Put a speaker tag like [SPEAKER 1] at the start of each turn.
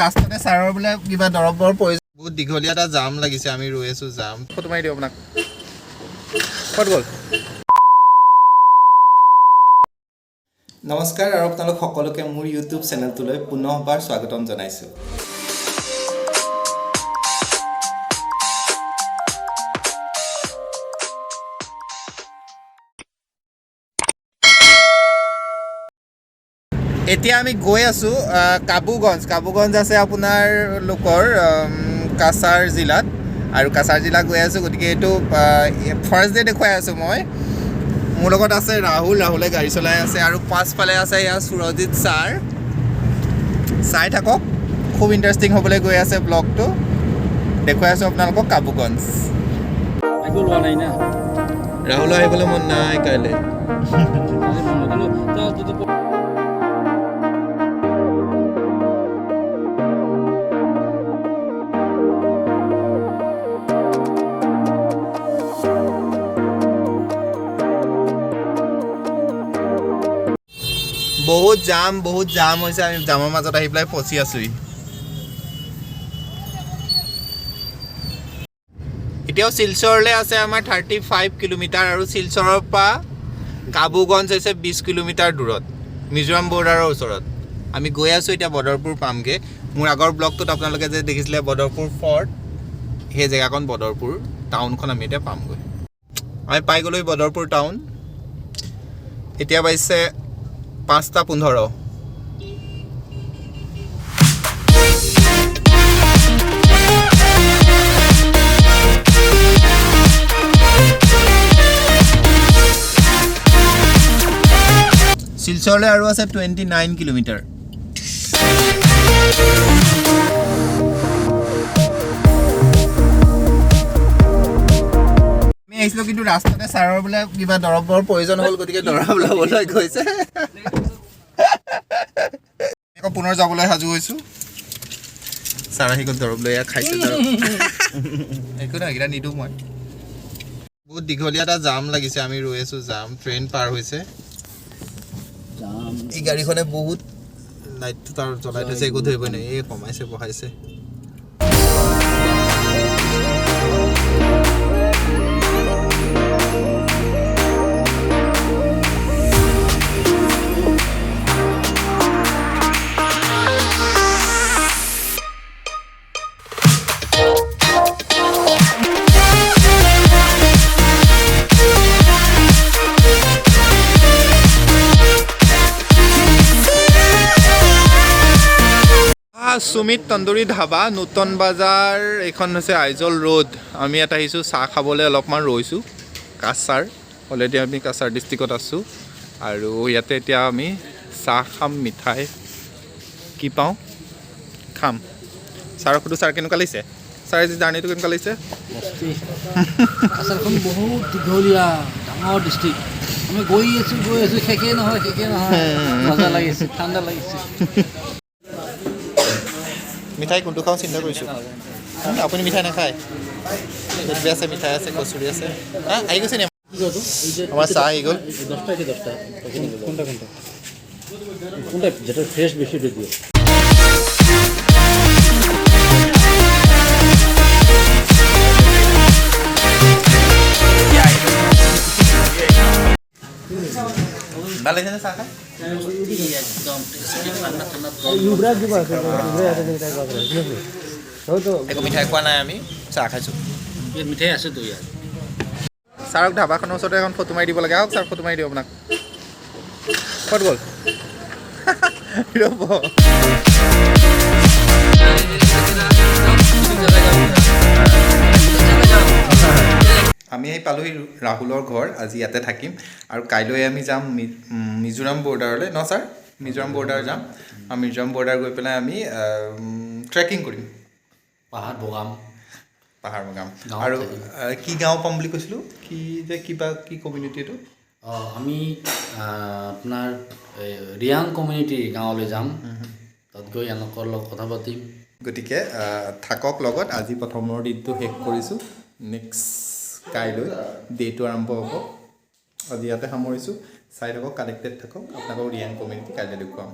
[SPEAKER 1] ৰাস্তাতে ছাৰৰ বোলে কিবা দৰৱৰ প্ৰয়োজন। বহুত দীঘলীয়া এটা জাম লাগিছে, আমি ৰৈ আছোঁ জাম। ফটো মাৰি দিওঁ আপোনাক। ক'ত গ'ল?
[SPEAKER 2] নমস্কাৰ আৰু আপোনালোক সকলোকে মোৰ ইউটিউব চেনেলটোলৈ পুনৰবাৰ স্বাগতম জনাইছোঁ।
[SPEAKER 1] এতিয়া আমি গৈ আছোঁ কাবুগঞ্জ। কাবুগঞ্জ আছে আপোনাৰ লোকৰ কাছাৰ জিলাত, আৰু কাছাৰ জিলা গৈ আছোঁ। গতিকে এইটো ফাৰ্ষ্ট ডে দেখুৱাই আছোঁ মই। মোৰ লগত আছে ৰাহুল, ৰাহুলে গাড়ী চলাই আছে, আৰু পাছফালে আছে ইয়াৰ সুৰজিত ছাৰ। চাই থাকক, খুব ইণ্টাৰেষ্টিং হ'বলৈ গৈ আছে ব্লগটো। দেখুৱাই আছোঁ আপোনালোকক কাবুগঞ্জ।
[SPEAKER 3] একো লোৱা নাই না।
[SPEAKER 1] ৰাহুলো আহিবলৈ মন নাই কাইলৈ।
[SPEAKER 3] আজি মন নাই। কিন্তু তেওঁ যদি
[SPEAKER 1] বহুত জাম, বহুত জাম হৈছে। আমি জামৰ মাজত আহি পেলাই ফচি আছোহি। এতিয়াও শিলচৰলৈ আছে আমাৰ 35 কিলোমিটাৰ, আৰু শিলচৰৰ পৰা কাবুগঞ্জ হৈছে 20 কিলোমিটাৰ দূৰত, মিজোৰাম বৰ্ডাৰৰ ওচৰত। আমি গৈ আছোঁ এতিয়া বদৰপুৰ পামগৈ। মোৰ আগৰ ব্লগটোত আপোনালোকে যে দেখিছিলে বদৰপুৰ ফৰ্ট, সেই জেগাকণ বদৰপুৰ টাউনখন আমি এতিয়া পামগৈ। আমি পাই গ'লোঁ বদৰপুৰ টাউন। এতিয়া বাজিছে 5:15। শিলচৰলৈ আৰু আছে 29 কিলোমিটাৰ। আমি আহিছিলোঁ, কিন্তু ৰাস্তাতে ছাৰৰ বোলে কিবা দৰৱৰ প্ৰয়োজন হ'ল, গতিকে দৰৱ ল'বলৈ গৈছে। আকৌ পুনৰ যাবলৈ সাজু হৈছোঁ। ছাৰ আহি গ'ল দৰৱ লৈ, এয়া খাইছে দৰৱ। একো নহয়, এইকেইটা নিদিওঁ মই। বহুত দীঘলীয়া এটা জাম লাগিছে, আমি ৰৈ আছোঁ জাম। ট্ৰেইন পাৰ হৈছে।
[SPEAKER 3] জাম।
[SPEAKER 1] এই গাড়ীখনে বহুত লাইটটো তাৰ জ্বলাই থৈছে, একো ধৰিবই নোৱাৰি। এই কমাইছে বঢ়াইছে। সুমিত তন্দুৰী ধাবা, নতুন বজাৰ। এইখন হৈছে আইজল ৰোড। আমি ইয়াত আহিছোঁ চাহ খাবলৈ, অলপমান ৰৈছোঁ। কাছাৰ, অলৰেডি আমি কাছাৰ ডিষ্ট্ৰিক্টত আছোঁ, আৰু ইয়াতে এতিয়া আমি চাহ খাম, মিঠাই কি পাওঁ খাম। ছাৰক সুধো, ছাৰ কেনেকুৱা লাগিছে? ছাৰ, আজি জাৰ্ণিটো কেনেকুৱা লাগিছে?
[SPEAKER 3] মস্তি। কাছাৰখন বহুত দীঘলীয়া ডাঙৰ ডিষ্ট্ৰিক্ট। আমি গৈ আছোঁ, গৈ আছোঁ, শেষেই নহয়, শেষেই নহয়। মজা লাগিছে, ঠাণ্ডা লাগিছে।
[SPEAKER 1] মিঠাই কোনটো খাওঁ চিন্তা কৰিছোঁ। আপুনি মিঠাই নাখায়? জেলেপি আছে, মিঠাই আছে, কচুৰি আছে। হা, আহি গৈছে নি? আমাৰ চাহ আহি গ'ল।
[SPEAKER 3] 10টা, এতিয়া 10টা। কোনটা কোনটা কোনটা যেটা ফ্রেশ বেশি ওটা দিও।
[SPEAKER 1] ভাল লাগিছেনে চাহ খাই?
[SPEAKER 3] একদম ঠাণ্ডা ঠাণ্ডা।
[SPEAKER 1] একো মিঠাই খোৱা নাই, আমি চাহ খাইছোঁ।
[SPEAKER 3] মিঠাই আছে তো ইয়াত।
[SPEAKER 1] ছাৰক ধাবাখনৰ ওচৰতে এখন ফটো মাৰি দিব লাগে। আহক ছাৰ, ফটো মাৰি দিওঁ আপোনাক। ক'ত গ'ল? ৰ'ব। আমি আহি পালোহি ৰাহুলৰ ঘৰ। আজি ইয়াতে থাকিম আৰু কাইলৈ আমি যাম মিজোৰাম বৰ্ডাৰলৈ। ন ছাৰ, মিজোৰাম বৰ্ডাৰ যাম, আৰু মিজোৰাম বৰ্ডাৰ গৈ পেলাই আমি ট্ৰেকিং কৰিম।
[SPEAKER 3] পাহাৰ বগাম।
[SPEAKER 1] পাহাৰ বগাম।
[SPEAKER 3] গাঁৱত
[SPEAKER 1] আৰু
[SPEAKER 3] থাকিম।
[SPEAKER 1] কি গাঁও পাম বুলি কৈছিলোঁ, কি যে কিবা কি কমিউনিটি এইটো?
[SPEAKER 3] অঁ, আমি আপোনাৰ এই ৰিয়াং কমিউনিটি গাঁৱলৈ যাম। তাত গৈ এওঁলোকৰ লগত কথা পাতিম।
[SPEAKER 1] গতিকে থাকক লগত। আজি প্ৰথমৰ দিনটো শেষ কৰিছোঁ। নেক্সট কাইলৈ ডে'টো আৰম্ভ হ'ব। আজি ইয়াতে সামৰিছোঁ। চাই থাকক, কানেক্টেড থাকক। আপোনালোকক ৰিয়াং কমিউনিটি কাইলৈ দেখুৱাম।